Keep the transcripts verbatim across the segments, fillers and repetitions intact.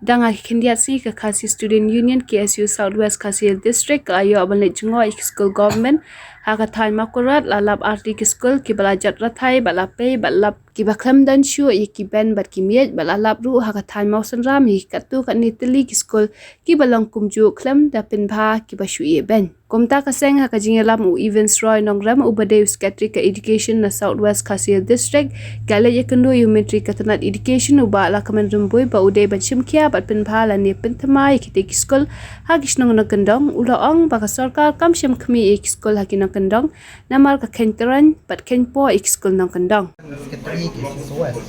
Dang ha ki khyndiat sngi ka Khasi Student Union K S U South West Khasi Hills District ka la ïoh ban leit jngoh ïa ki skul government ha ka thaiñ Mawkyrwat, la lap arti ki skul kiba la jot rathai bad la pei bad lap kiba khlem don shuh ïa ki bench bad ki miej bad la lap ruh ha ka thaiñ Mawsynram ïa ki katto katne tylli ki skul kiba long kumjuh khlem da pynbha kiba shu ïehbeiñ. Kumta ka seng ha ka jingïalam u Evans Roy Nongrem uba dei u Secretary ka Education na South West Khasi Hills District, ka leit ïakynduh ïa u Myntri ka tnat Education u Bah Lahkmen Rymbui ba u dei ban shim khia bad pynbha lane pynthymmai ïa kitei ki skul ha ki shnong nongkyndong. U la ong ba ka sorkar kam shim khmih ïa ki skul ha ki nongkyndong namar ka kheiñ tyraiñ bad kheiñ poh ïa ki skul nongkyndong. Secretary K S U South West.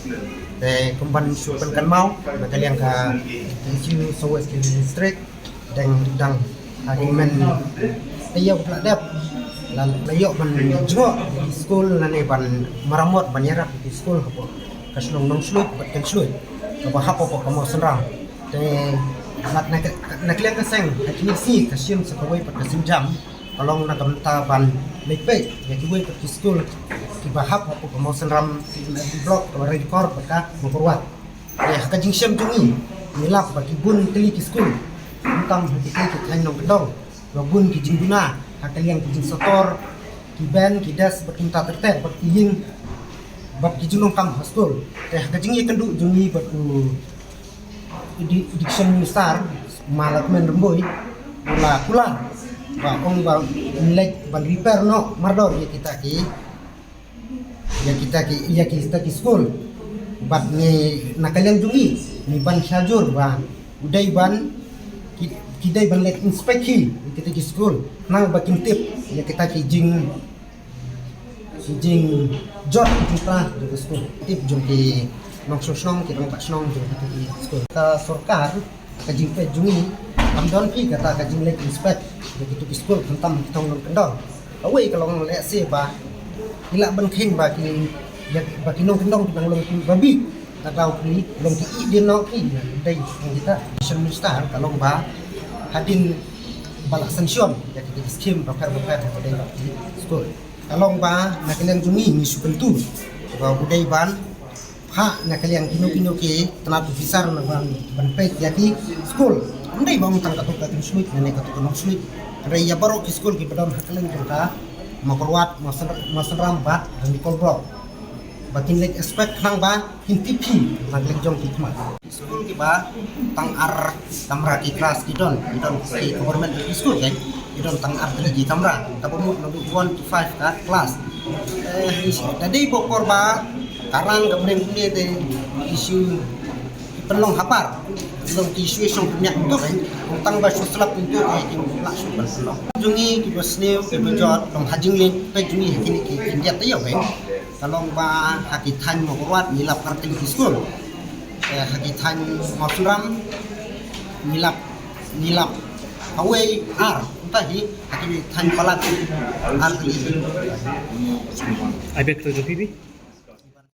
Te kumban shu pynkynmaw na ka liang ka K S U South West District, dang dang ha ki men te ïoh pla dep la la ïoh ban jngoh ki skul lane ban maramot ban ïarap ki skul hapoh ka shnong Nongsluit bad Kynshluit kaba hap hapoh ka Mawsynram. Te na na ka na ka liang ka seng ha kine ki sngi ka shim sa kawei pat ka sienjam ka long na ka bynta ban leit peit ïa kiwei pat ki skul kiba hap hapoh ka Mawsynram C M S D block kaba rai dikor bad ka Mawkyrwat. Ïa ha ka jingshim jong ngi ngi lap ba ki bun tylli ki skul, khamtam ha ki tylli ki thaiñ nongkyndong, ba bun ki jingduna ha ka liang ki jingsator ki bench ki desk bad kumta ter ter bad ki ïing bad ki jingdonkam ha skul. Te ha ka jingïakynduh jong ngi bad u Edu- Education Minister, u Ma Lahkmen Rymbui, u la kular ba ong ba ngin leit ban repair noh mardor ïa kita ki ïa kita ki ïa kita ki skul. Bad ngi na ka liang jong ngi ngi ban shajur ba u dei ban ki, ki dei ban leit inspect hi ïa kita ki skul khnang ba kin tip ïa kita ki jing ki jingjot jingpra jong ki skul. Tip jong ki nongshong shnong, ki rangbah shnong jong kita ki skul. Ka sorkar ka jingpeit jong ngi kam don phi kata ka jingleit inspect ïa kitu ki skul khamtam ki thong nongkyndong. Kawei ka long lehse ba ngi lah ban kheiñ ba ki ïa ba ki nongkyndong ki dang long ki babi ka daw ki long ki ih din noh ki ïa dei tang kita. Mission Minister ka long ba hadien ba la sanction ïa ki scheme bapher bapher ha ka dei ba ki skul. Ka long ba na ka liang jong ngi ngi shu kyntu ba u dei ban phah na ka liang kino kino ki tnat officer na ban ban peit ïa ki skul. Ym dei ba ong tang katto ka Kynshluit ne katto ka Nongsluit. Hynrei ïa baroh ki skul kiba don ha ka liang jong ka Mawkyrwat, Mawsynram bad Rangbah Block. Ba kin leit inspect khnang ba kin tip hi na ka liang jong ki khmat. Skul kiba tang ar kamra ki klas ki don, ki don ki government skul kan, ki don tang ar tylli ki kamra, kaba mut naduh one to five ka klas. Eh, da dei ba por ba ka rang ka bneng kumne te issue pynlong ha par, long ki issue shong pynïap to kan, tang ba shu slap to kan, ki lah shu pynlong. Jong ngi kiba sniew kiba jot long ha jingleh, te jong ngi ha kine ki khyndiat taïew kan. Ka long ba ha ki thaiñ Mawkyrwat ngi lap ar tylli ki skul. Eh, ha ki thaiñ Mawsynram ngi lap ngi lap kawei ar, kumta hi ha ki thaiñ palat ar tylli. Ai bek to jong phi phi?